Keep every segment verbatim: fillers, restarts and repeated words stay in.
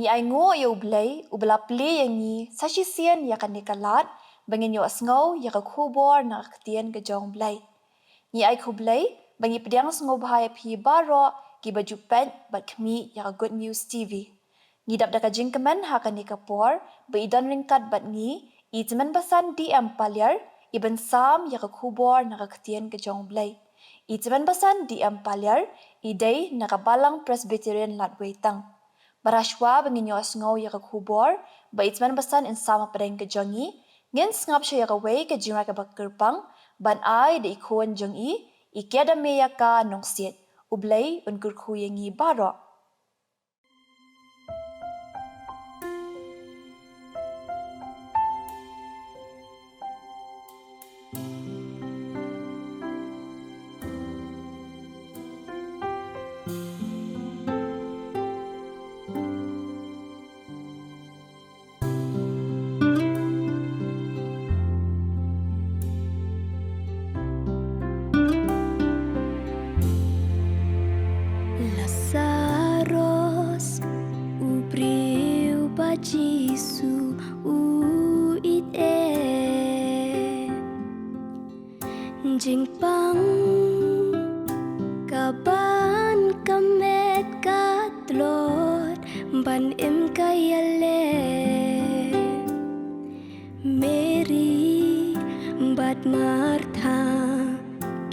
Ngi ainguh ïa U Blei, uba la plie ïa ngi sa shisien ïa kane ka lad, ba ngin ïohsngew ïa ka khubor na ka ktien ka jong U Blei. Ngi ai khublei ba ngi pdiang sngewbha ïa phi baroh kiba ju peit bad khmih ïa ka Good News T V. Ngi dap da ka jingkmen ha kane ka por ba i don ryngkat bad ngi i Tymmen Basan D M Paliar, i ban sam ïa ka khubor na ka ktien ka jong U Blei. I Tymmen Basan D M Paliar i dei na ka Balang Presbyterian Ladweitang. Bad ha shwa ba ngin ïohsngew ïa ka khubor ba i Tymmen Basan in sam hapdeng ka jong ngi, ngin sngap shuwa ïa kawei ka jingrwai kaba kyrpang ban ai da i khun jong i, i Kiadame Ïaka Nongsiej. U Blei un kyrkhu ïa ngi baroh. Lasaros, u briew ba Jisu u ïeit eh. Jingpang ka ban ka met ka tlot ban im ka ïaleh. Mary bad Martha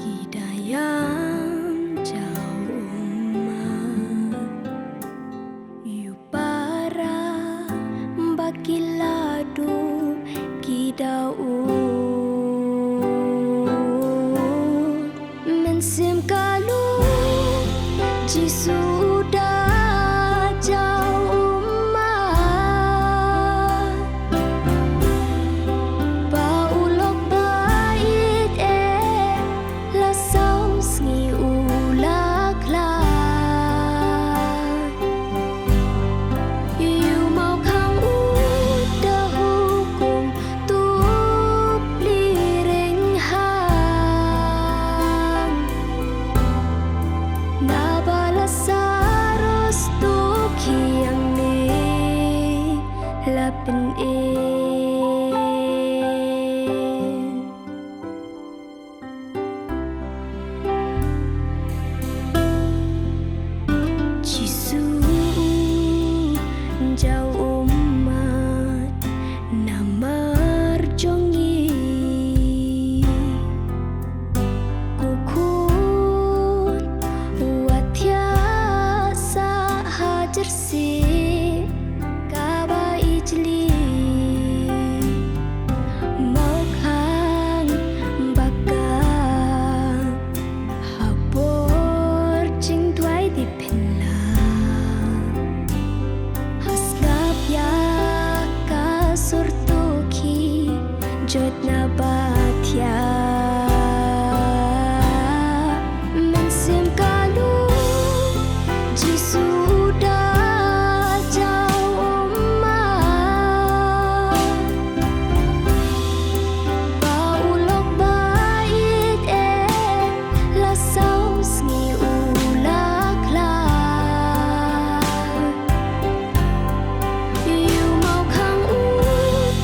ki da ïam jaw ummat. Ïa u para ba ki la duh ki da ud. Mynsiem ka lum Jisu u da jaw ummat. Ba u lok ba ïeit eh la saw sngi u la khlad. Ïa u mawkhang u da hukum tup pliring hang. Naba Lasaros tu khiang ne la pyn-eh. Jisu u jaw ummat namar jong ngi. Ko khun wat thiah sah ha jersey kaba ijli. Mawkhang ba ka ha por jingduwai dipynlah. Ha sngap ïa ka sur tu ki jot naba thiah. Mynsiem ka lum Jisu u da jaw ummat. Ba u lok ba ïeit eh la saw sngi u la khlad. Ïa u mawkhang u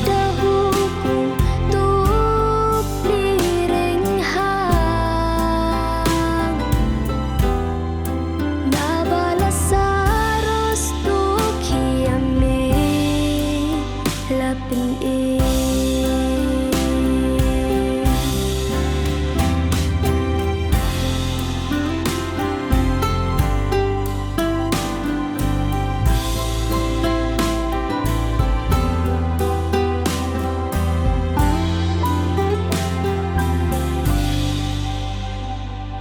da hukum tup pliring hang. Naba Lasaros tu khiang ne la pyn-eh.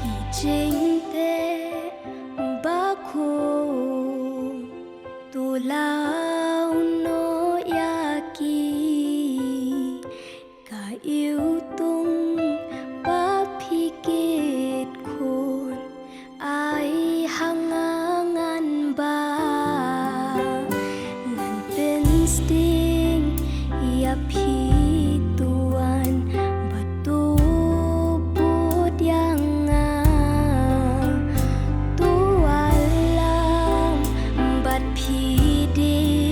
Ki jingteh bakhuid. To law noh ïa ki, ka iwtung ba phi kit khun, ai ha nga ngan bah, ngan pynsting ïa phi to wan bad to bud ïa nga. To wallam bad phi dei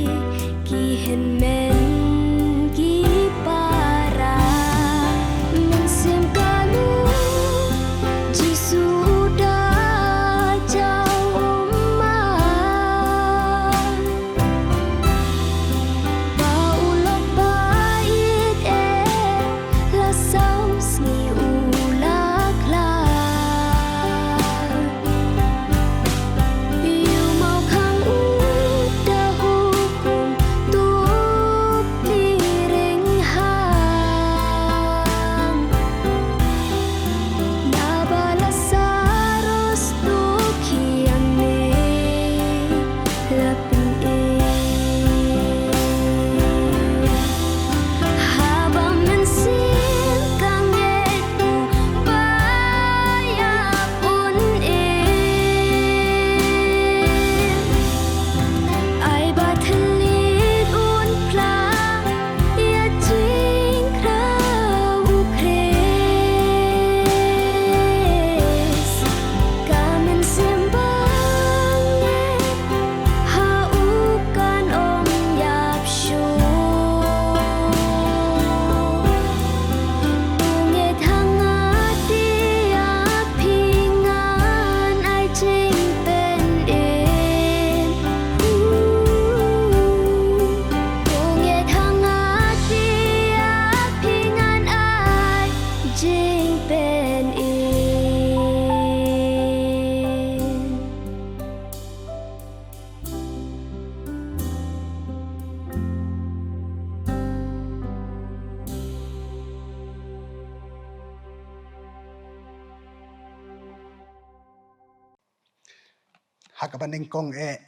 Ha kaba nyngkong eh,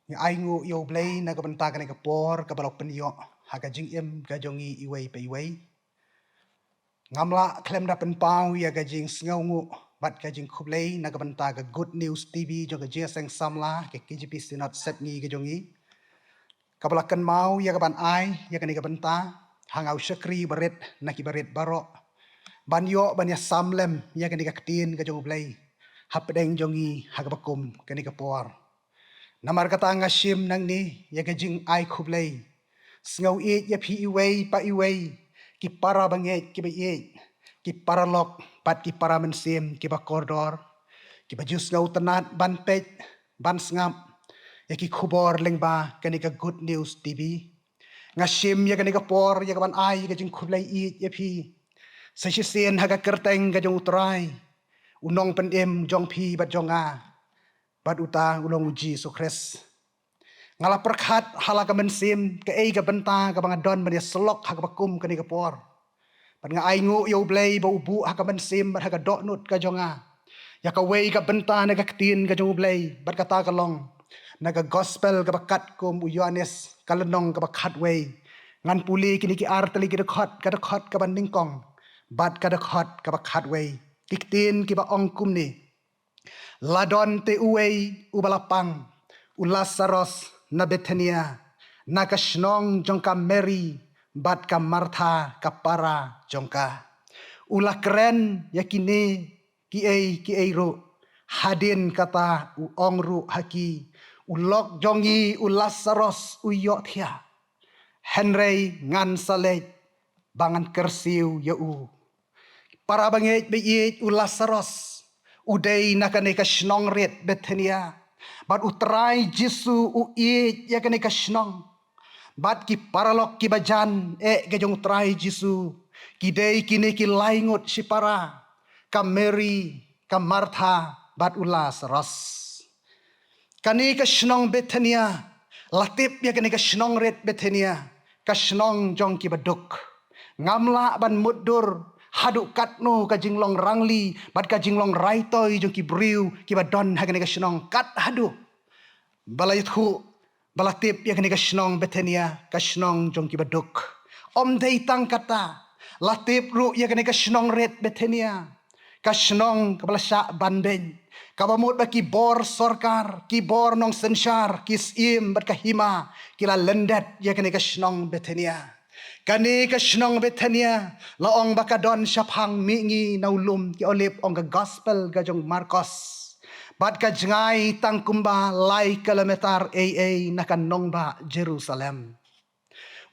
ngi ai nguh ïa U Blei na ka bynta kane ka por kaba la pynïoh ha ka jingim ka jong ngi iwei pa iwei. Ngam lah khlem da pynpaw ïa ka jingsngewnguh bad ka jingkhublei na ka bynta ka Good News T V jong ka Jingïaseng Samla ka K J P Synod Sepngi ka jong ngi, kaba la kynmaw ïa ka ban ai ïa kane ka bynta ha nga u shakri barit na ki barit baroh, ban ïoh ban ïasam lem ïa kane ka ktien ka jong U Blei hapdeng jong ngi ha kaba kum kane ka por. Namar kata nga shim nangne ïa ka jingai khublei, sngew ïeit ïa phi iwei pa iwei, ki para bangeit kiba ïeit, ki paralok bad ki para mynsiem kiba kordor, kiba ju sngewtynnat ban peit, ban sngap ïa ki khubor lyngba kane ka Good News T V. Nga shim ïa kane ka por ïa ka ban ai ïa ka jingkhublei ïeit ïa phi, sa shisien ha ka kyrteng ka jong U Trai, U Nongpynim jong phi bad jong nga, bad uta u long U Jisu Khrist. Nga la pyrkhat ha la ka mynsiem kaei ka bynta kaba nga don ban ïasyllok ha kaba kum kane ka por. Bad nga ai nguh ïa U Blei ba u buh ha ka mynsiem bad ha ka dohnud ka jong nga ïa kawei ka bynta na ka ktien ka jong U Blei, bad kata ka long na ka Gospel kaba katkum u Ïoannis, ka lynnong kaba khatwei. Ngan pule kine ki ar tylli ki dkhot, ka dkhot kaba nyngkong bad ka dkhot kaba khatwei. Ki ktien kiba ong kumne: La don te uwei uba la pang, u Lasaros, na Bethania, na ka shnong jong ka Mary bad ka Martha ka para jong ka. U la kren ïa kine kiei kiei ruh. Hadien kata u ong ruh ha ki: U lok jong ngi u Lasaros u ïohthiah. Hynrei ngan sa leit ba ngan kyrsiew ïa u. Para bangeit ba ïeit, u Lasaros u dei na kane ka shnong rit Bethania. Bad U Trai Jisu u ïeit ïa kane ka shnong. Bad ki paralok kiba jan eh ka jong U Trai Jisu, ki dei kine ki lai ngut shipara, ka Mary, ka Martha bad u Lasaros. Kane ka shnong Bethania, la tip ïa kane ka shnong rit Bethania, ka shnong jong kiba duk. Ngam lah ban mutdur haduh katno ka jinglong rangli bad ka jinglong raitoi jong ki briew kiba don ha kane ka shnong, kat haduh ba la ïathuh, ba la tip ïa kane ka shnong Bethania, ka shnong jong kiba duk. Ym dei tang kata, la tip ruh ïa kane ka shnong rit Bethania, ka shnong kaba la shah ban beiñ, kaba mut ba ki bor sorkar, ki bor nongsynshar, ki syiem bad ka hima ki la lyndet ïa kane ka shnong Bethania. Kane ka shnong Bethania, la ong ba ka don shaphang mihngi na u lum ki Olib, ong ka Gospel ka jong u Markos. Bad ka jngai tang kumba lai kilometer ei ei na ka nongbah Jerusalem.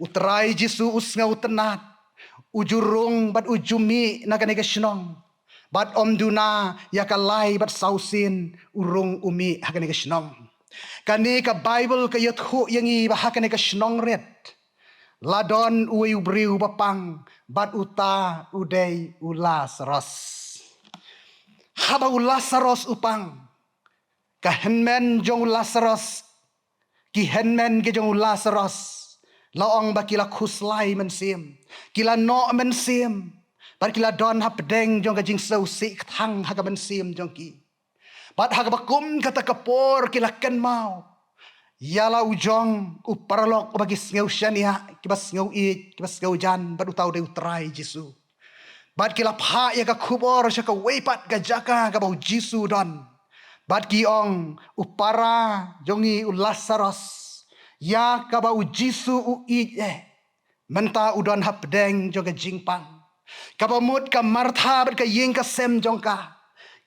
U Trai Jisu u sngewtynnat, u ju rung bad u ju mih na kane ka shnong. Bad ym duna ïa ka lai bad saw sien u rung u mih ha kane ka shnong. Kane ka Baibl ka ïathuh ïa ngi ba ha kane ka shnong rit, la don uwei u briew ba pang, bad uta u dei u Lasaros. Haba u Lasaros u pang, ka hynmen jong u Lasaros, ki hynmen ki jong u Lasaros, la ong ba ki la khuslai mynsiem, ki la noh mynsiem, bad ki la don hapdeng jong ka jingsngewsih kthang ha ka mynsiem jong ki. Bad ha kaba kum kata ka por ki la kynmaw ïa la u jong u paralok uba ki sngew shaniah, kiba sngew ïeit, kiba sngew jan, bad uta u dei u Trai Jisu. Bad ki la phah ïa ka khubor sha kawei pat ka jaka kaba u Jisu u don. Bad ki ong, u para jong ngi u Lasaros, ïa kaba u Jisu u ïeit eh, mynta u don hapdeng jong ka jingpang. Kaba mut ka Martha bad ka ïing ka sem jong ka,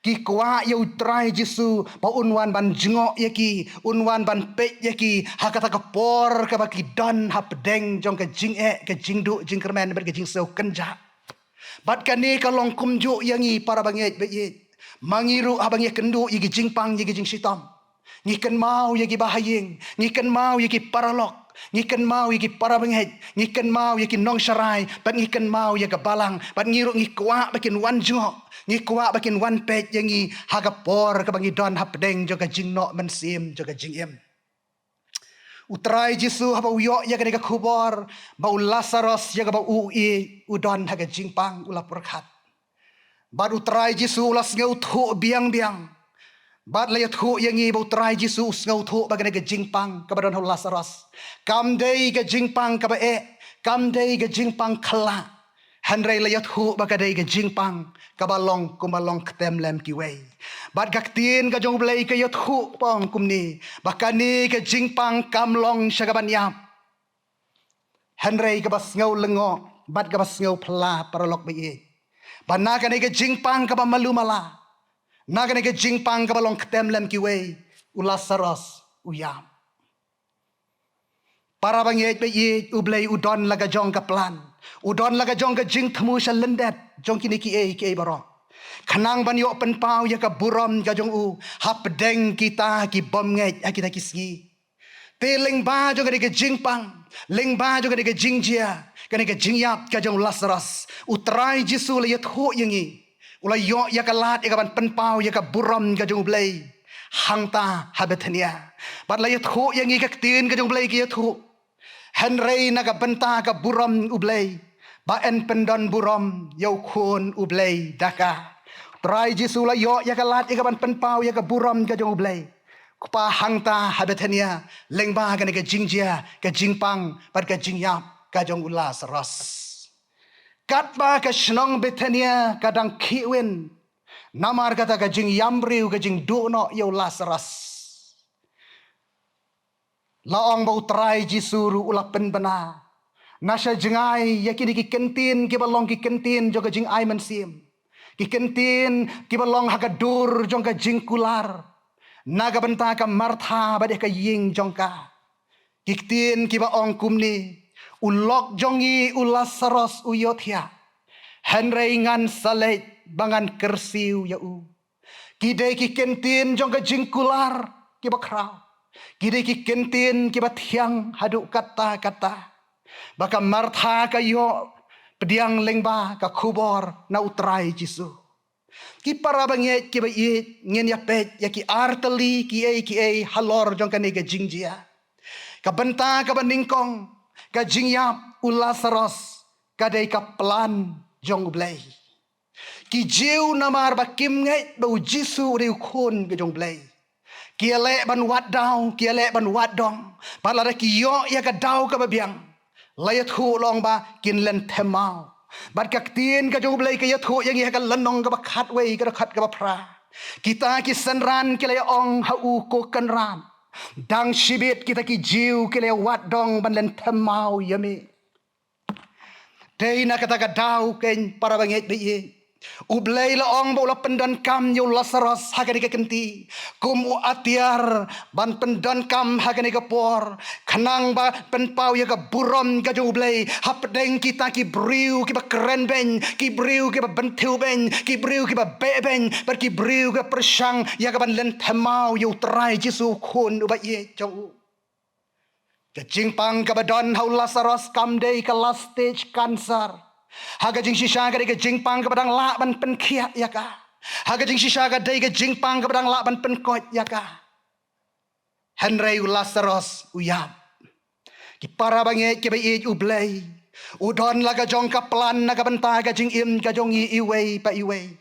ki kwah ïa u Trai Jisu ba un wan ban jngoh ïa ki, un wan ban peit ïa ki, ha kata ka por kaba ki don hapdeng jong ka jingeh, ka jingduh jingkyrmen bad ka jingsngew kynjah. Bad kane ka long kumjuh ïa ngi para bangeit ba ïeit. Ma ngi ruh haba ngi ïakynduh ïa ki jingpang, ïa ki jingshitom, ngi kynmaw ïa ki bahaïing, ngi kynmaw ïa ki paralok, ngi kynmaw ïa ki para bangeit, ngi kynmaw ïa ki nongsharai, bad ngi kynmaw ïa ka balang, bad ngi ruh ngi kwah ba kin wan jngoh, ngi kwah ba kin wan peit ïa ngi ha ka por kaba ngi don hapdeng jong ka jingnoh mynsiem jong ka jingim. U Trai Jisu haba u ïoh ïa kane ka khubor ba u Lasaros ïa kaba u ïeit u don ha ka jingpang, u la pyrkhat. Bad u Trai Jisu u la sngewthuh biang biang Bad la ïathuh ïa ngi ba u Trai Jisu u sngewthuh ba kane ka jingpang kaba don ha u Lasaros kam dei ka jingpang kaba eh, kam dei ka jingpang khyllah. Hynrei la ïathuh ba ka dei ka jingpang kaba long kumba long ktem lem kiwei. Bad ka ktien ka jong u Blei ka ïathuh ba ong kumne, ba kane ka jingpang kam long sha kaban ïap, hynrei kaba sngew lyngngoh bad kaba sngew phylla, paralok ba ïeit, ba na kane ka jingpang kaba malu mala, na kane ka jingpang kaba long ktem lem kiwei, u Lasaros u ïap. Para bangeit ba ïeit, u Blei u don la ka jong ka plan, u don la ka jong ka jingthmu sha lyndet jong kine kiei kiei baroh, khnang ban ïoh pynpaw ïa ka burom ka jong u hapdeng kita ki bym ngeit ha kita ki sngi. Te lyngba jong kane ka jingpang, lyngba jong kane ka jingjia, kane ka jingïap ka jong u Lasaros, u Trai Jisu la ïathuh ïa ngi, u la ïoh ïa ka lad ïa ka ban pynpaw ïa ka burom ka jong u Blei hangta ha Bethania. Bad la ïathuh ïa ngi, ka ktien ka jong u Blei ka ïathuh, hynrei na ka bynta ka burom u Blei, ba yn pyndon burom ïa u Khun u Blei da ka. Trai Jisu la ïoh ïa ka lad ïa ka ban pynpaw ïa ka burom ka jong u Blei, Kpa, hangta ha Bethania, lyngba kane ka jingjia, ka jingpang bad ka jingïap ka jong u Lasaros. Katba ka shnong Bethania ka dang khih win namar kata ka jingïam briew, ka jingduh noh ïa u Lasaros, la ong ba u Trai Jisu ruh u la pynbna na sha jngai ïa kine ki kyntien kiba long ki kyntien jong ka jingai mynsiem, ki kyntien kiba long ha ka dur jong ka jingkular na ka bynta ka Martha bad ïa ka ïing jong ka. Ki ktien kiba ong kumne: U lok jong ngi u Lasaros u ïohthiah, hynrei ngan sa leit ba ngan kyrsiew ïa u. Ki dei ki kyntien jong ka jingkular kiba khraw, ki dei ki kyntien kiba thiang haduh katta katta, ba ka Martha ka ïoh pdiang lyngba ka khubor na u Trai Jisu. Ki para bangeit kiba ïeit, ngin ïa peit ïa ki artylli kiei kiei halor jong kane ka jingjia. Ka bynta kaba nyngkong, ka jingïap u Lasaros ka dei ka plan jong u Blei. Ki Jiw, namar ba kim ngeit ba u Jisu u dei u Khun ka jong u Blei, ki ïaleh ban wad daw, ki ïaleh ban wad dong. Bad lada ki ïoh ïa ka daw kaba biang, la ïathuh long ba kin lynthem maw. Bad ka ktien ka jong u Blei ka ïathuh ïa ngi ha ka lynnong kaba khatwei, ka dkhot kaba phra: Kita ki synran ki la ïa ong ha u, Ko Kynrad, dang shibit kita ki Jiw ki la ïa wad dong ban lynthem maw ïa me. Dei na kata ka daw kein, para bangeit ba ïeit, u Blei la ong ba u la pyndonkam ïa u Lasaros ha kane ka kynti kum u atiar ban pyndonkam ha kane ka por, khnang ba pynpaw ïa ka burom ka jong u Blei hapdeng kita ki briew kiba kren beiñ, ki briew kiba bynthiew beiñ, ki briew kiba beh beiñ, bad ki briew kiba pyrshang ïa ka ban lynthem maw ïa u Trai Jisu, u Khun uba ïeit jong u. Ka jingpang kaba don ha u Lasaros kam dei ka last stage cancer. Ha ka jingshisha ka dei ka jingpang kaba dang lah ban pynkhiah ïa ka. Ha ka jingshisha ka dei ka jingpang kaba dang lah ban pynkoit ïa ka. Hynrei u Lasaros u ïap. Ki para bangeit kiba ïeit, u Blei u don la ka jong ka plan na ka bynta ka jingim ka jong ngi iwei pa iwei.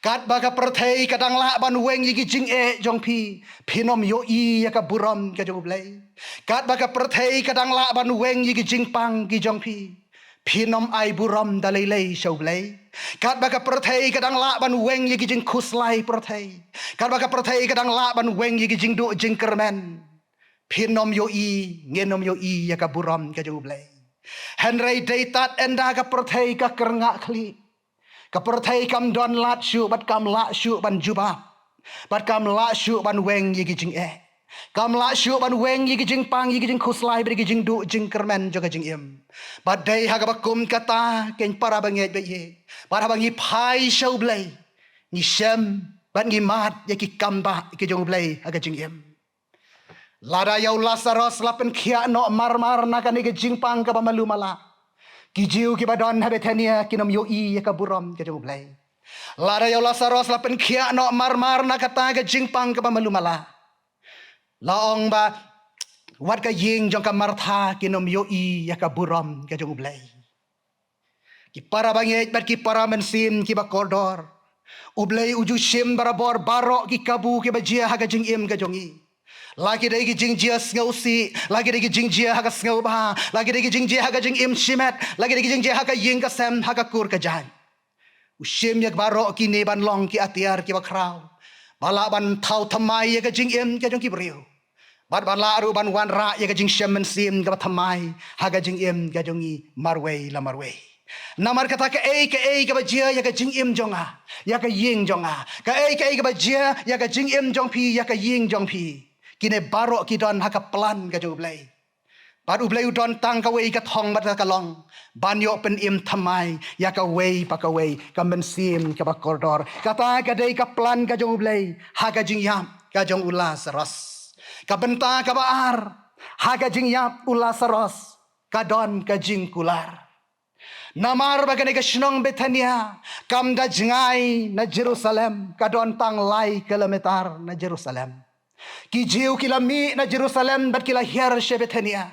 Katba ka pyrthei ka dang lah ban weng ïa ki jingeh jong phi, phin ym ïohi ïa ka burom ka jong u Blei. Katba ka pyrthei ka dang lah ban weng ïa ki jingpang ki jong phi, phin ym ai burom da lei lei sha u Blei. Katba ka pyrthei ka dang lah ban weng ïa ki jingkhuslai pyrthei, katba ka pyrthei ka dang lah ban weng ïa ki jingduh jingkyrmen, phin ym ïohi, ngin ym ïohi ïa ka burom ka jong u Blei. Hynrei dei tad ynda ka pyrthei ka kyrngah khlieh, ka pyrthei kam don lad shuh bad kam lah shuh ban jubab, bad kam lah shuh ban weng ïa ki jingeh, kam lah shuh ban weng ïa ki jingpang, ïa ki jingkhuslai bad ïa ki jingduh jingkyrmen jong ka jingim. Bad dei ha kaba kum kata kein, para bangeit ba ïeit, bad haba ngi phai sha u Blei, ngi shem bad ngi mad ïa ki kambah ki jong u Blei ha ka jingim. Lada ïa u Lasaros la pynkhiah noh marmar na kane ka jingpang kaba malu mala, ki Jiw kiba don ha Bethania kin ym ïohi ïa ka burom ka jong u Blei. Lada ïa u Lasaros la pynkhiah noh marmar na kata ka jingpang kaba malu mala, la ong ba wat ka ïing jong ka Martha kin ym ïohi ïa ka burom ka jong u Blei. Ki para bangeit bad ki para mynsiem kiba kordor, U Blei u ju shim barabor baroh ki kabu kiba jia ha ka jingim ka jong ngi. La ki dei ki jingjia sngewsih, la ki dei ki jingjia ha ka sngewbha, la ki dei ki jingjia ha ka jingim shimet, la ki dei ki jingjia ha ka ïing ka sem, ha ka kur ka jaiñ. U shim ïa baroh kine ban long ki atiar kiba khraw, ba lah ban thaw thymmai ïa ka jingim ka jong ki briew. Bad ba lah ruh ban wanrah ïa ka jingshem mynsiem kaba thymmai ha ka jingim ka jong ngi marwei la marwei. Namar kata kaei kaei kaba jia ïa ka jingim jong nga, ïa ka ïing jong nga, kaei kaei kaba jia ïa ka jingim jong phi, ïa ka ïing jong phi, kine baroh ki don ha ka plan ka jong U Blei. Bad U Blei u don tang kawei ka thong bad ka long, ban ïoh pynim thymmai ïa kawei pa kawei ka mynsiem kaba kordor. Kata ka dei ka plan ka jong U Blei ha ka jingïap ka jong u Lasaros. Ka bynta kaba ar, ha ka jingïap u Lasaros ka don ka jingkular. Namar ba kane ka shnong Bethania kam da jngai na Jerusalem, ka don tang lai kilometer na Jerusalem. Ki Jiw ki la mih na Jerusalem bad ki la hiar sha Bethania,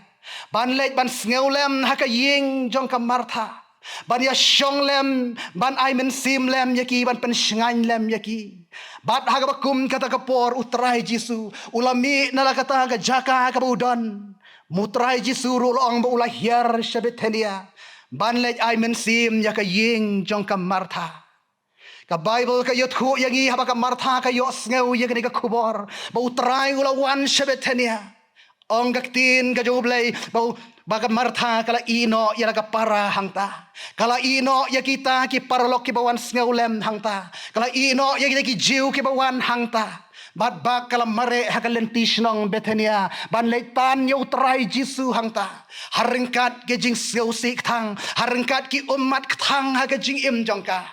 ban leit ban sngewlem ha ka ïing jong ka Martha, ban ïa shong lem, ban ai mynsiem lem ïa ki, ban pynshngaiñ lem ïa ki. Bad ha kaba kum kata ka por U Trai Jisu u la mih na la kata ka jaka kaba u don. U Trai Jisu ruh la ong ba u la hiar sha Bethania, ban leit ai mynsiem ïa ka ïing jong ka Martha. Ka Baibl ka ïathuh ïa ngi haba ka Martha ka ïohsngew ïa kane ka khubor ba U Trai u la wan sha Bethania. Ong ka ktien ka jong U Blei ba u, ba ka Martha ka la ïehnoh ïa la ka para hangta. Ka la ïehnoh ïa kita ki paralok kiba wan sngewlem hangta. Ka la ïehnoh ïa kita ki Jiw kiba wan hangta. Bad ba ka la mareh ha ka lynti shnong Bethania ban leit tan ïa U Trai Jisu hangta, ha ryngkat ka jingsngewsih kthang, ha ryngkat ki ummat kthang ha ka jingim jong ka.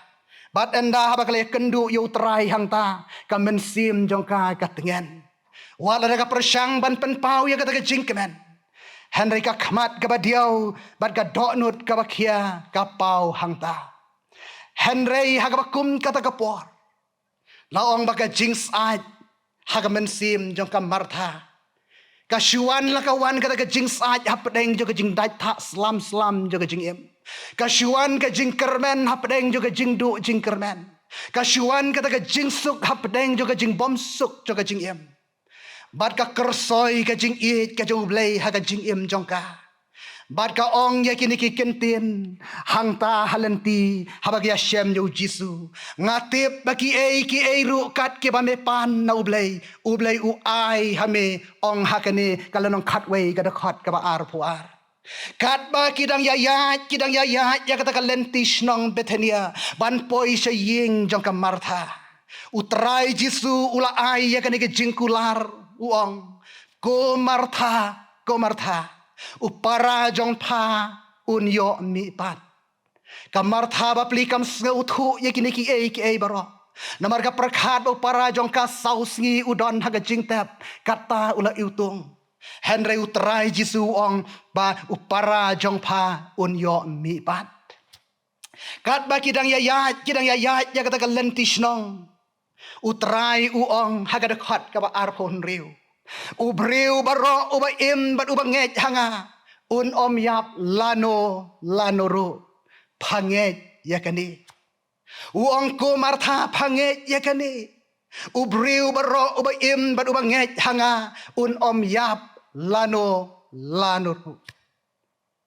Bad ynda haba ka la ïakynduh ïa U Trai hangta, ka mynsiem jong ka ka tngen. Wat lada ka pyrshang ban pynpaw ïa kata ka jingkmen, hynrei ka khmat kaba diaw bad ka dohnud kaba khia ka paw hangta. Hynrei ha kaba kum kata ka por, la ong ba ka jingsyaid ha ka mynsiem jong ka Martha, ka shu wan la ka wan kata ka jingsyaid hapdeng jong ka jingdait thah slam slam jong ka jingim. Ka shu wan ka jingkyrmen hapdeng jong ka jingduh jingkyrmen. Ka shu wan kata ka jingsuk hapdeng jong ka jingbymsuk jong ka jingim. Bad ka kyrsoi ka jingïeit ka jong U Blei ha ka jingim jong ka. Bad ka ong ïa kine ki kyntien hangta ha lynti haba ki ïashem ïa U Jisu: Nga tip ba kiei kiei ruh kat kiba me pan na U Blei, U Blei u ai ha me. Ong ha kane ka lynnong khatwei ka dkhot kaba arphew ar. Katba ki dang ïaïaid, ki dang ïaïaid ïa kata ka lynti shnong Bethania ban poi sha ïing jong ka Martha, U Trai Jisu u la ai ïa kane ka jingkular, u ong: Ko Martha, ko Martha, u para jong pha un ïoh mihpat. Ka Martha bapli kam sngewthuh ïa kine kiei kiei baroh, namar ka pyrkhat ba u para jong ka saw sngi u don ha ka jingtep, kata u la iwtung. Hynrei U Trai Jisu u ong ba u para jong pha un ïoh mihpat. Katba ki dang ïaïaid, ki dang ïaïaid ïa kata ka lynti shnong, U Trai u ong ha ka dkhot kaba arphew hynriew: U briew baroh uba im bad uba ngeit ha nga, un ym ïap lano lano ruh. Pha ngeit ïa kane? U ong: Ko Martha, pha ngeit ïa kane? U briew baroh uba im bad uba ngeit ha nga, un ym ïap lano lano ruh.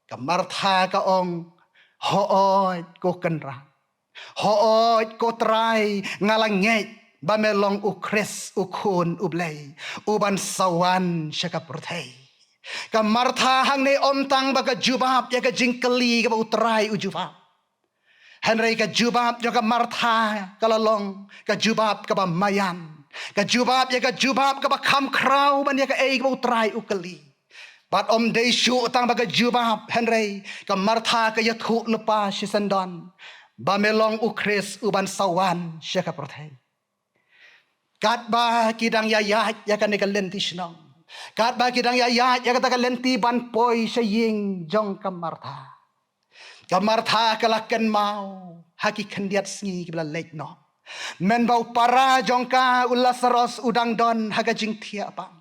Ka Martha ka ong: Hooid ko Kynrad, hooid ko Trai, nga la ngeit ba me long U Khrist, U Khun U Blei, uban sa wan sha ka pyrthei. Ka Martha hangne ym tang ba ka jubab ïa ka jingkylli kaba U Trai u jubab, hynrei ka jubab jong ka Martha ka la long ka jubab kaba maïan, ka jubab ïa ka jubab kaba kham khraw ban ïa kaei kaba U Trai u kylli. Bad ym dei shuh tang ba ka jubab, hynrei ka Martha ka ïathuh lypa shisyndon ba me long U Khrist uban sa wan sha ka pyrthei. Katba ki dang ïaïaid ïa kane ka lynti shnong, katba ki dang ïaïaid ïa kata ka lynti ban poi sha ïing jong ka Martha, ka Martha ka la kynmaw ha ki khyndiat sngi kiba la leit noh, mynba u para jong ka u Lasaros u dang don ha ka jingthiah pang.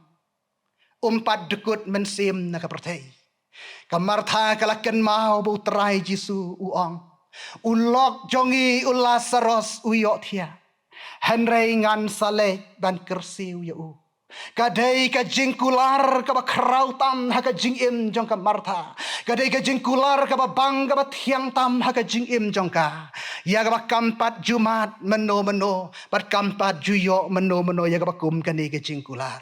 Um pat dkut mynsiem na ka pyrthei. Ka Martha ka la kynmaw ba U Trai Jisu u ong: U lok jong ngi u Lasaros u ïohthiah. Hynrei ngan sa leit ban kyrsiew ïa u. Ka dei ka jingkular kaba khraw tam ha ka jingim jong ka Martha. Ka dei ka jingkular kaba bang kaba thiang tam ha ka jingim jong ka, ïa kaba kam pat ju mad mynno mynno bad kam pat ju ïoh mynno mynno ïa kaba kum kane ka jingkular.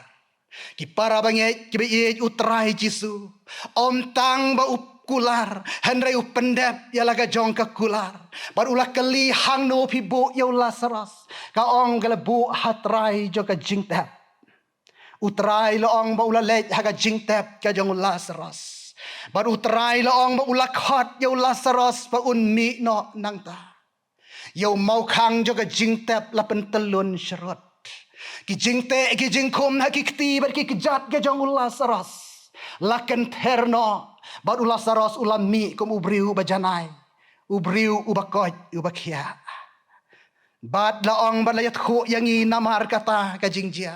Ki para bangeit kiba ïeit, U Trai Jisu um tang ba u kular, hynrei u pyndep ïa la ka jong ka kular. Bad u la kylli, hangno phi buh ïa u Lasaros? Ka ong, ka la buh ha trai jong ka jingtep. U Trai la ong ba u la leit ha ka jingtep ka jong u Lasaros. Bad U Trai la ong ba u la khot ïa u Lasaros ba un mih noh nangta. Ïa u mawkhang jong ka jingtep la pyntyllun syrut. Ki jingteh ki jingkhum ha ki kti bad ki kjat ka jong u Lasaros la kynther noh, bad u Lasaros u la mih kum u briew uba janai, u briew uba koit, uba khiah. Bad la ong, bad la ïathuh ïa ngi namar kata ka jingjia,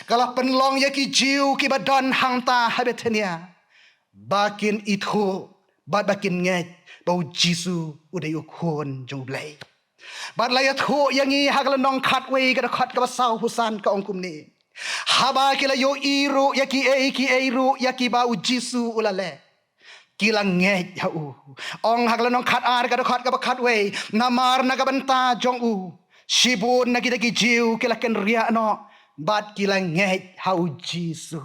ka la pynlong ïa ki Jiw kiba don hangta ha Bethania ba kin ithuh bad ba kin ngeit ba u Jisu u dei u Khun jong U Blei. Bad la ïathuh ïa ngi ha ka lynnong khatwei, ka dkhot kaba saw phew san, ka ong kumne: Haba ki la ïohi ruh ïa kiei kiei ruh ïa kiba u Jisu u la leh, ki la ngeit ha u. Ong ha ka lynnong khatar, ka dkhot kaba khatwei: Namar na ka bynta jong u shibun na kita ki Jiw ki la kynriah noh bad ki la ngeit ha u Jisu.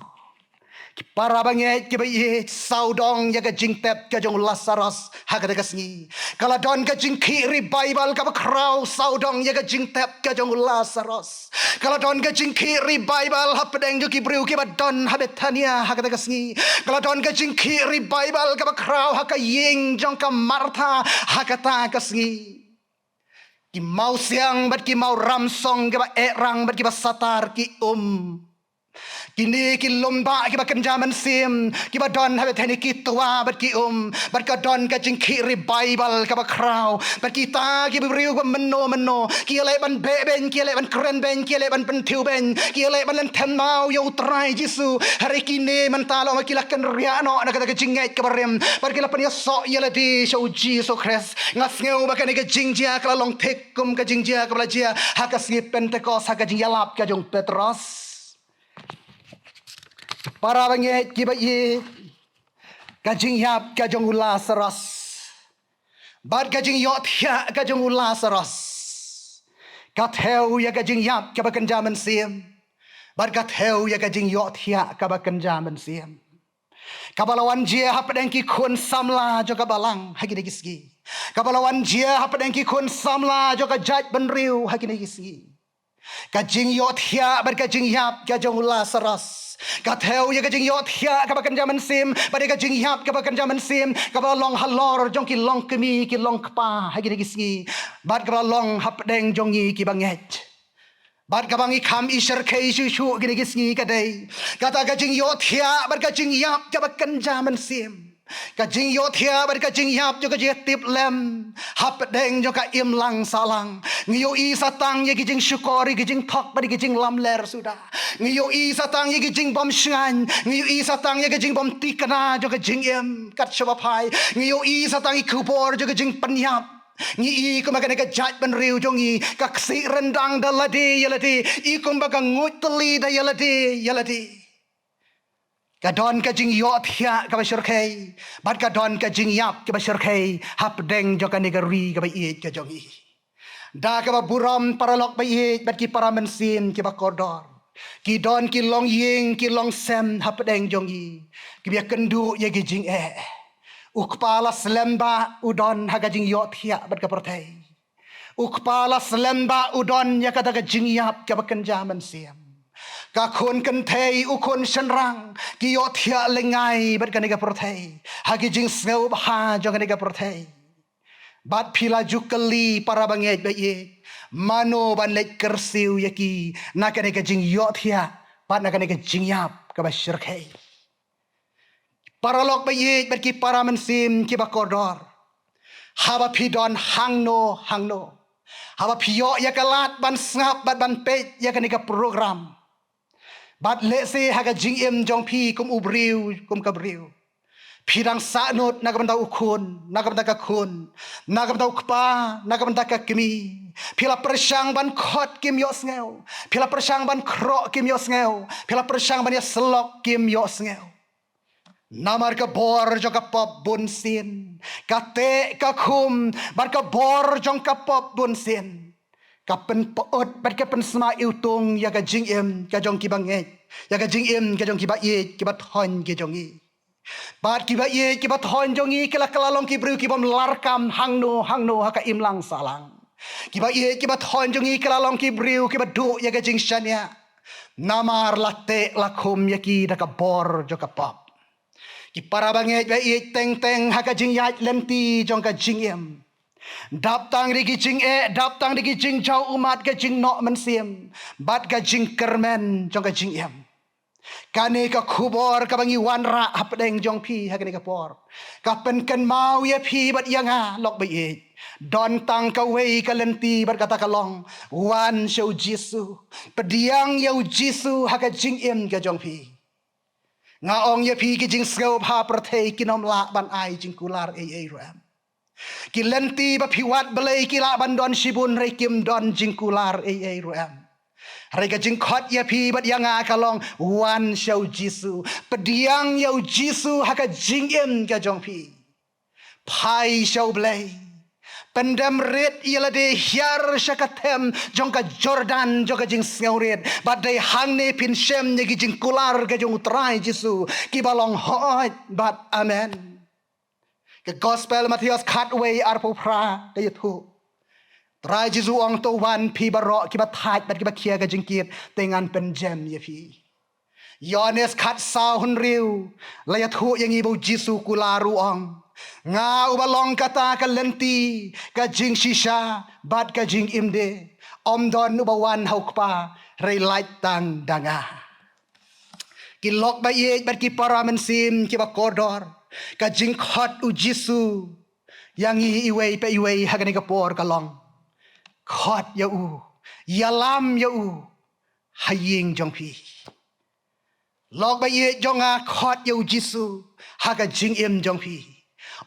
Ki para bangeit kiba ïeit, sawdong ïa ka jingtep ka jong u Lasaros ha kata ka sngi, ka la don ka jingkhih revival kaba khraw sawdong ïa ka jingtep ka jong u Lasaros. Ka la don ka jingkhih revival hapdeng jong ki briew kiba don ha Bethania ha kata ka sngi. Ka la don ka jingkhih revival kaba khraw ha ka ïing jong ka Martha ha kata ka sngi. Ki mawsiang bad ki mawramsong kiba ehrang bad kiba satar ki um. Kine ki lum bah kiba kynja mynsiem kiba don ha Bethania ki twa bad ki um. Bad ka don ka jingkhih revival kaba khraw. Bad kita ki briew ba mynno mynno ki ïaleh ban beh beiñ, ki ïaleh ban kren beiñ, ki ïaleh ban pynthiew beiñ, ki ïaleh ban lynthem maw ïa U Trai Jisu. Hynrei kine mynta la ong ba ki la kynriah noh na kata ka jingngeit kaba rim bad ki la pynïasoh ïa lade sha U Jisu Khrist. Nga sngew ba kane ka jingjia ka la long thik kum ka jingjia kaba la jia ha ka sngi Pentekost ha ka jingïalap ka jong u Petros. Para bangeit kiba ïeit, ka jingïap ka jong u Lasaros bad ka jingïohthiah ka jong u Lasaros ka thew ïa ka jingïap kaba kynja mynsiem bad ka thew ïa ka jingïohthiah kaba kynja mynsiem, kaba la wan jia hapdeng ki khun samla jong ka balang ha kine ki sngi, kaba la wan jia hapdeng ki khun samla jong ka jaitbynriew ha kine ki sngi. Ka jingïohthiah bad ka jingïap ka jong u Lasaros ka thew ïa ka jingïohthiah kaba kynja mynsiem bad ïa ka jingïap kaba kynja mynsiem kaba la long halor jong ki longkmie ki longkpa ha kine ki sngi bad kaba la long hapdeng jong ngi kiba ngeit. Bad kaba ngi kham i shyrkhei shuh shuh kine ki sngi ka dei kata ka jingïohthiah bad ka jingïap kaba kynja mynsiem. Ka jingïohthiah bad ka jingïap jong ka jingïatiplem hapdeng jong ka imlang sahlang. Ngi ïohi sa tang ïa ki jingshukor, ïa ki jingthok bad ïa ki jinglamler suda. Ngi ïohi sa tang ïa ki jingbym shngaiñ. Ngi ïohi sa tang ïa ki jingbym thikna jong ka jingim kat shaba phai. Ngi ïohi sa tang ïa ki khubor jong ka jingpynïap. Ngi i kumba kane ka jaitbynriew jong ngi ka ksih ryndang da lade ïa lade, i kumba ka nguid tylli da ïa lade ïa lade. Ka don ka jingïohthiah kaba shyrkhei bad ka don ka jingïap kaba shyrkhei hapdeng jong kane ka ri kaba ïeit ka jong ngi. Da kaba burom, paralok ba ïeit bad ki para mynsiem kiba kordor, ki don ki longïing ki longsem hapdeng jong ngi kiba ïakynduh ïa ki jingeh. U Kpa la slem bah u don ha ka jingïohthiah bad ka pyrthei. U Kpa la slem bah u don ïa kata ka jingïap kaba kynja mynsiem. Ka khun kynthei, u khun shynrang, ki ïohthiah lyngngai bad kane ka pyrthei ha ki jingsngewbha jong kane ka pyrthei. Bad phi la ju kylli, para bangeit ba ïeit, mano ban leit kyrsiew ïa ki na kane ka jingïohthiah bad na kane ka jingïap kaba shyrkhei? Paralok ba ïeit bad ki para mynsiem kiba kordor, haba phi don hangno hangno, haba phi ïoh ïa ka lad ban sngap bad ban peit ïa kane ka program, bad lehse ha ka jingim jong phi kum u briew kum ka briew, phi dang sahnud na ka bynta u khun, na ka bynta ka khun, na ka bynta u kpa, na ka bynta ka kmie, Phi la pyrshang ban khot kim ïohsngew. Phi la pyrshang ban khroh kim ïohsngew. Phi la pyrshang ban ïasyllok kim ïohsngew. Namar ka bor jong ka pop bunsien, ka teh ka khum, bad ka bor jong ka pop bunsien, ka pynpyut bad ka pynsma iwtung ïa ka jingim ka jong kiba ngeit, ïa ka jingim ka jong kiba ïeit, kiba thoiñ ki jong ngi. Bad kiba ïeit kiba thoiñ jong ngi ki la kylla long ki briew ki bym larkam hangno hangno ha ka imlang sahlang. Kiba ïeit kiba thoiñ jong ngi ki la long ki briew kiba duh ïa ka jingshaniah. Namar la teh la khum ïa ki da ka bor jong ka pop. Ki para bangeit ba ïeit, teng teng ha ka jingïaid lynti jong ka jingim, dap tang da ki jingeh, dap tang da ki jingjaw ummat, ka jingnoh mynsiem bad ka jingkyrmen jong ka jingim. Kane ka khubor kaba ngi wanrah hapdeng jong phi ha kane ka por, ka pynkynmaw ïa phi bad ïa nga, lok ba ïeit. Don tang kawei ka lynti bad kata ka long, wan sha u Jisu. Pdiang ïa u Jisu ha ka jingim ka jong phi. Nga ong ïa phi, ki jingsngewbha pyrthei kin ym lah ban ai jingkular ei ei ruh em. Ki lynti ba phi wad Blei ki lah ban don shibun, hynrei kim don jingkular ei ei ruh em. Hynrei ka jingkhot ïa phi bad ïa nga ka long, wan sha u Jisu. Pdiang ïa u Jisu ha ka jingim ka jong phi. Phai sha u Blei. Pyndem rit ïa lade hiar sha ka them jong ka Jordan jong ka jingsngewrit. Bad dei hangne phin shem ïa ki jingkular ka jong u Trai Jisu kiba long hooid bad amen. Ka Gospel Mathaios khatwei arphew phra ka ïathuh, Trai Jisu ong, to wan phi baroh kiba thait bad kiba khia ka jingkit, te ngan pynjem ïa phi. Ïoannis khatsaw hynriew la ïathuh ïa ngi ba u Jisu kular u ong, nga uba long kata ka lynti, ka jingshisha bad ka jingim de. Ym don uba wan ha u Kpa, hynrei lait tang da nga. Ki lok ba ïeit bad ki para mynsiem kiba kordor, ka jingkhot u Jisu ïa ngi iwei pa iwei ha kane ka por ka long, khot ïa u, ïalam ïa u ha ïing jong phi. Lok ba ïeit jong nga, khot ïa u Jisu ha ka jingim jong phi.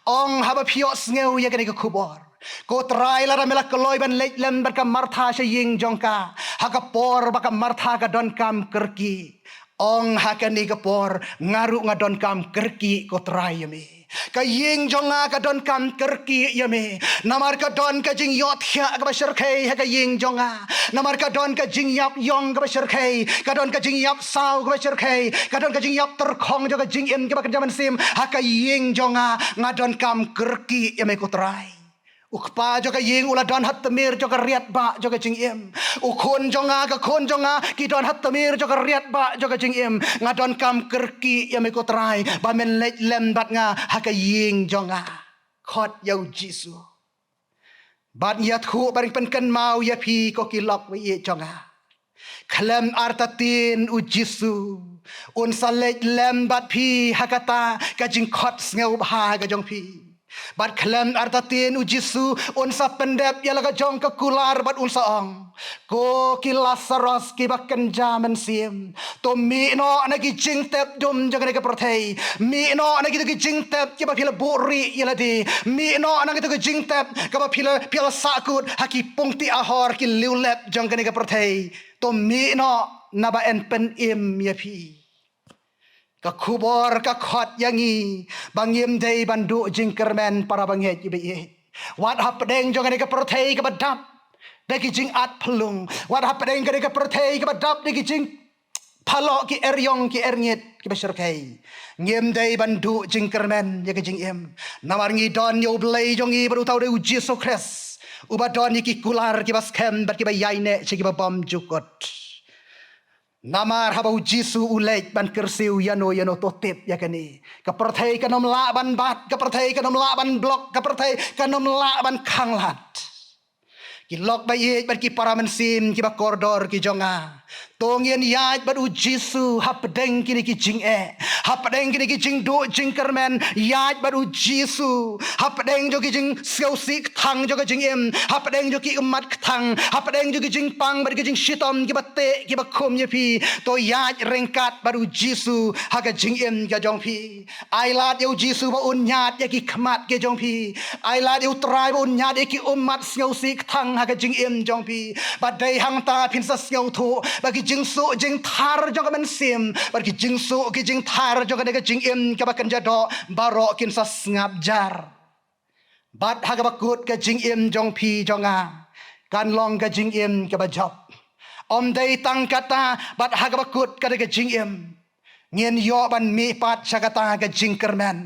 Ong haba phi ïohsngew ïa kane ka khubor, ko Trai, lada me la kloi ban leit lem bad ka Martha sha ïing jong ka ha ka por ba ka Martha ka donkam kyrkieh, ong ha kane ka por, nga ruh nga donkam kyrkieh, ko Trai, ïa me. Ka ïing jong nga ka donkam kyrkieh ïa me. Namar ka don ka jingïohthiah kaba shyrkhei ha ka ïing jong nga. Namar ka don ka jingïap ïong kaba shyrkhei, ka don ka jingïap saw kaba shyrkhei, ka don ka jingïap tyrkhong jong ka jingim kaba kynja mynsiem ha ka ïing jong nga. Nga donkam kyrkieh ïa me, ko Trai. U kpa jong ka ïing u la don ha tmier jong ka riat bah jong ka jingim. U khun jong nga, ka khun jong nga ki don ha tmier jong ka riat bah jong ka jingim. Nga donkam kyrkieh ïa me, ko Trai, ba men leit lem bad nga ha ka ïing jong nga. Khot ïa u Jisu. Bad ngi ïathuh, bad ngi pynkynmaw ïa phi, ko ki lok ba ïeit jong nga, khlem artatien u Jisu un sa leit lem bad phi ha kata ka jingkhot sngewbha ka jong phi. Bad khlem artatien u Jisu un sa pyndep ïa la ka jong ka kular bad un sa ong, ko ki Lasaros kiba kynja mynsiem, to mih noh na ki jingtep dum jong kane ka pyrthei. Mih noh na ki, ki jingtep kiba phi la buhrieh ïa lade. Mih noh na ki, ki jingtep kaba phi la, phi la sahkut ha ki pung tih ahor, ki liewlep jong kane ka pyrthei. To mih noh, naba yn pynim ïa phi. Ka khubor ka khot ïa ngi ba ngim dei ban duh jingkyrmen, para bangeit kiba ïeit. Wat hapdeng jong kane ka pyrthei kaba dap da ki jingat phyllung, wat hapdeng kane ka pyrthei kaba dap da ki jingphalok, ki erïong, ki erngit kiba shyrkhei, ngim dei ban duh jingkyrmen ïa ka jingim. Namar ngi don ïa u Blei jong ngi bad uta u dei u Jisu Khrist, uba don ïa ki kular kiba skhem bad kiba ïaineh sha kiba bym jukut. Namar haba u Jisu u leit ban kyrsiew ïano ïano, to tip ïa kane, ka pyrthei kan ym lah ban bat, ka pyrthei kan ym lah ban block, ka pyrthei kan ym lah ban khanglad. Ki lok ba ïeit bad ki para mynsiem kiba kordor ki jong nga, To ngin ïaid bad u Jisu hapdeng kine ki jingeh, hapdeng kine ki jingduh jingkyrmen. Ïaid bad u Jisu hapdeng jong ki jingsngewsih kthang jong ka jingim, hapdeng jong ki ummat kthang, hapdeng jong ki jingpang bad ki jingshitom kiba teh kiba khum ïa phi. To ïaid ryngkat bad u Jisu ha ka jingim ka jong phi. Ai lad ïa u Jisu ba un ñiad ïa ki khmat ki jong phi. Ai lad ïa u Trai ba un ñiad ïa ki ummat sngewsih kthang ha ka jingim jong phi. Ba dei hangta phin sa sngewthuh ba ki jingsuh jingthar jong ka mynsiem bad ki jingsuh ki jingthar jong kane ka jingim kaba kynja doh baroh kin sa sngap jar. Bad ha kaba kut ka jingim jong phi jong nga kan long ka jingim kaba jop. Ym dei tang kata, bad ha kaba kut kane ka jingim ngin ïoh ban mih pat sha kata ka jingkyrmen,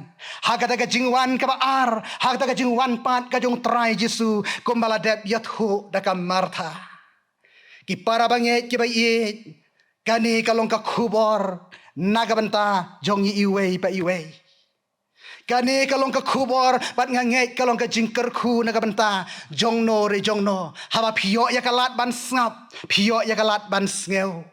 ha kata ka jingwan kaba ar, ha kata ka jingwan pat ka jong u Trai Jisu, kumba la dep ïathuh da ka Martha. Ki para bangeit kiba ïeit, kane ka long ka khubor na ka bynta jong ngi iwei pa iwei. Kane ka long ka khubor bad nga ngeit ka long ka jingkyrkhu na ka bynta jongno re jongno. Haba phi ïoh ïa ka lad ban sngap, phi ïoh ïa ka lad ban sngew.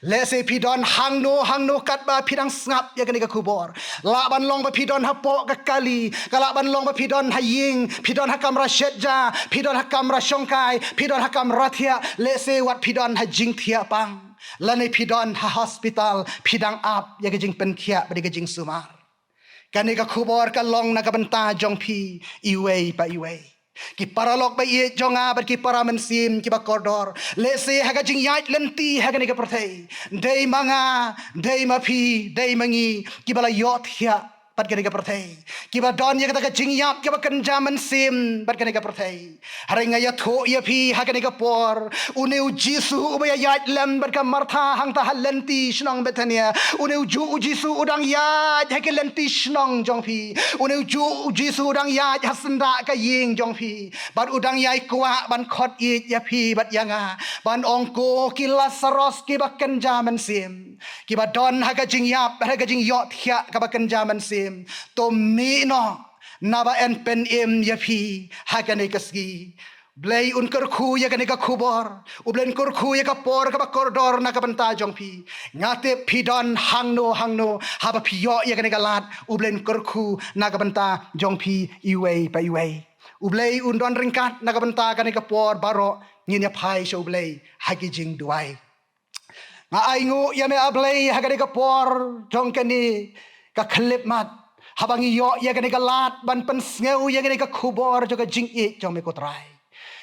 Lehse phi don hangno hangno katba phi dang sngap ïa kane ka khubor. Lah ban long ba phi don hapoh ka kali, ka lah ban long ba phi don ha ïing, phi don ha kamra shet ja, phi don ha kamra shongkai, phi don ha kamra thiah, lehse wat phi don ha jingthiah pang. Lane phi don ha hospital, phi dang ap ïa ka jingpynkhiah bad ïa ka jingsumar. Kane ka khubor ka long na ka bynta jong phi iwei pa iwei. Ki paralok ba ïeit jong nga bad ki para mynsiem kiba kordor. Lehse ha ka jingïaid lynti ha kane ka pyrthei, dei ma nga, dei ma phi, dei ma ngi kiba la ïoh thiah bad kane ka pyrthei, kiba don ïa kata ka jingïap kaba kynja mynsiem bad kane ka pyrthei. Hynrei nga ïathuh ïa phi ha kane ka por, une u Jisu uba ïaid lem bad ka Martha hangta ha lynti shnong Bethania, une u juh u Jisu u dang ïaid ha ki lynti shnong jong phi. Une u juh u Jisu u dang ïaid ha syndah ka ïing jong phi. Bad u dang ïai kwah ban khot ïeit ïa phi bad ïa nga, ban ong, ko ki Lasaros kiba kynja mynsiem, kiba don ha ka jingïap, ha ka jingïohthiah kaba kynja mynsiem, to mih noh, naba yn pynim ïa phi ha kane ka sngi. Blei un kyrkhu ïa kane ka khubor. U Blei un kyrkhu ïa ka por kaba kordor na ka bynta jong phi. Nga tip phi don hangno hangno, haba phi ïoh ïa kane ka lad, U Blei un kyrkhu na ka bynta jong phi iwei pa iwei. U Blei un don ryngkat na ka bynta kane ka por baroh. Ngin ïa phai sha U Blei ha ki jingduwai. Nga ainguh ïa me, A Blei, ha kane ka por jong kane ka khyllipmat, haba ngi ïoh ïa kane ka lad ban pynsngew ïa kane ka khubor jong ka jingïeit jong me, ko Trai.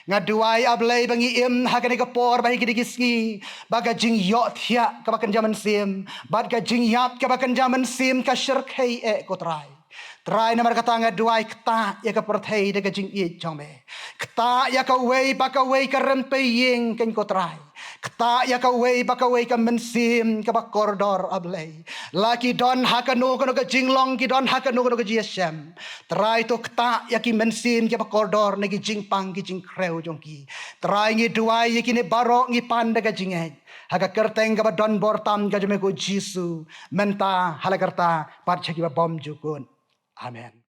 Nga duwai, A Blei, ba ngi im ha kane ka por, ba ha kine ki sngi, ba ka jingïohthiah kaba kynja mynsiem bad ka jingïap kaba kynja mynsiem ka shyrkhei eh, ko Trai. Trai, namar kata nga duwai, ktah ïa ka pyrthei da ka jingïeit jong me. Ktah ïa kawei pa kawei ka rympei ïing, ko Trai. Ktah ïa kawei pa kawei ka mynsiem kaba kordor, A Blei. La ki don ha kano kano ka jinglong, ki don ha kano kano ka jingïashem, Trai, to ktah ïa ki mynsiem kiba kordor na ki jingpang ki jingkhrew jong ki. Trai, ngi duwai ïa kine baroh, ngi pan da ka jingngeit ha ka kyrteng kaba don bor tam ka jong me, ko Jisu, mynta, ha la karta, bad sha kiba bymjukut. Amen.